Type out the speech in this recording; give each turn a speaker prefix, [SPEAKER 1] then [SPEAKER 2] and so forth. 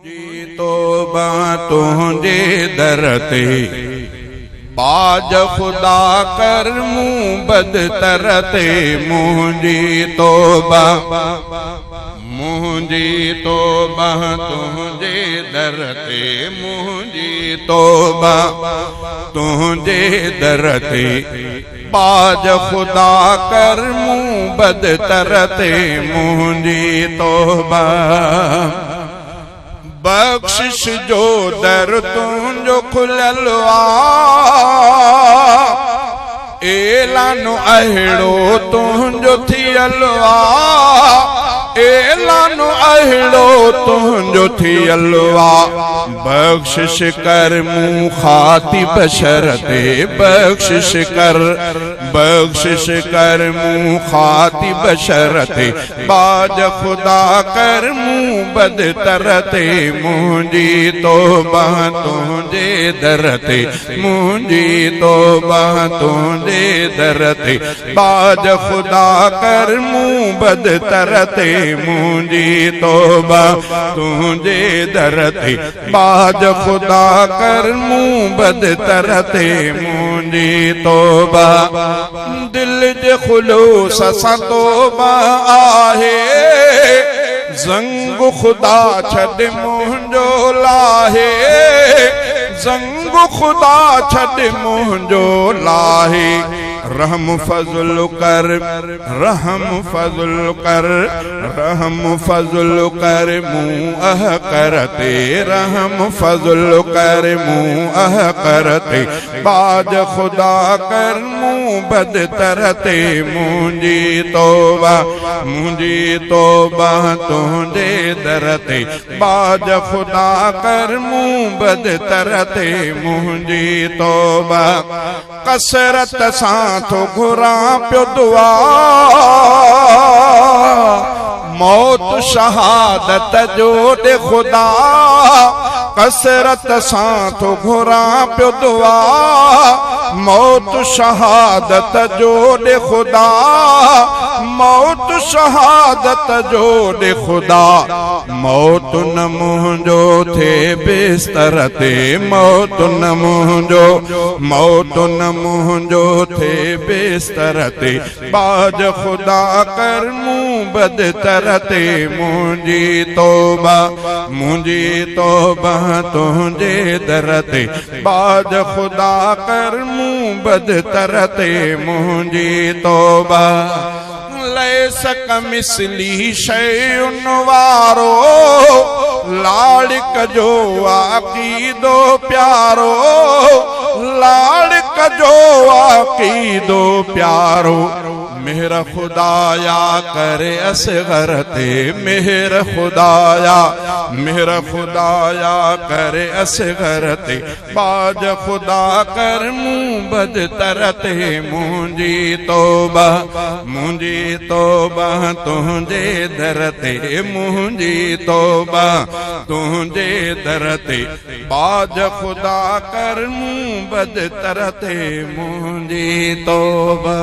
[SPEAKER 1] منهنجي توبه تنهنجي در تي، ٻاجهه خدا ڪر مون بدتر تي، منهنجي توبه، منهنجي توبه تنهنجي در تي، منهنجي توبه تنهنجي در تي، ٻاجهه خدا ڪر مون بدتر تي، منهنجي توبه. بخشش جو در تنهنجو کليل آ، اعلان اهڙو تنهنجو ٿيل آ، اعلان اهڙو تنهنجو ٿيل آ، بخشش ڪر مون خاطي بشر تي، بخشش ڪر، بخشش ڪر مون خاطي بشر تي، ٻاجهه خدا ڪر مون بدتر تي، منهنجي توبه تنهنجي در تي، منهنجي توبه تنهنجي در تي، ٻاجهه خدا ڪر مون بدتر تي، منهنجي توبه تنهنجي در تي، ٻاجهه خدا ڪر مون بدتر تي، منهنجي توبه. دل جي خلوص سان توبه آهي، زنگ خدا ڇڏ منهنجو لاهي، زنگ خدا ڇڏ منهنجو لاهي، رحم فضل ڪر، رحم فضل ڪر، رحم فضل ڪر مون احقر تي، رحم فضل ڪر مون احقر تي، ٻاجهه خدا ڪر مون بدتر تي، منهنجي توبه، منهنجي توبه تنهنجي در تي، ٻاجهه خدا ڪر مون بدتر تي، منهنجي توبه. ڪثرت سان ٿو گهران پيو دعا، موت شهادت جو ڏي خدا، ڪثرت سان ٿو گهران پيو دعا، موت شهادت جو ڏي خدا، موت شهادت جو ڏي خدا، موت نه منهنجو ٿئي بستر تي، موت نه منهنجو، موت نه منهنجو ٿئي بستر تي، ٻاجهه خدا ڪر مون بدتر تي، منهنجي توبه، منهنجي توبه تنهنجي در تي، ٻاجهه خدا ڪر مون بدتر تي، منهنجي توبه. ليس ڪمثله شيء وارو، لاڙڪ جو عقيدو پيارو، لاڙڪ جو عقيدو پيارو، مهر خدايا ڪر اصغر تي، مهر خدايا، مهر خدايا ڪر اصغر تي، ٻاجهه خدا ڪر مون بدتر تي، منهنجي توبه، منهنجي توبه تنهنجي در تي، منهنجي توبه تنهنجي در تي، ٻاجهه خدا ڪر مون بدتر تي، منهنجي توبه.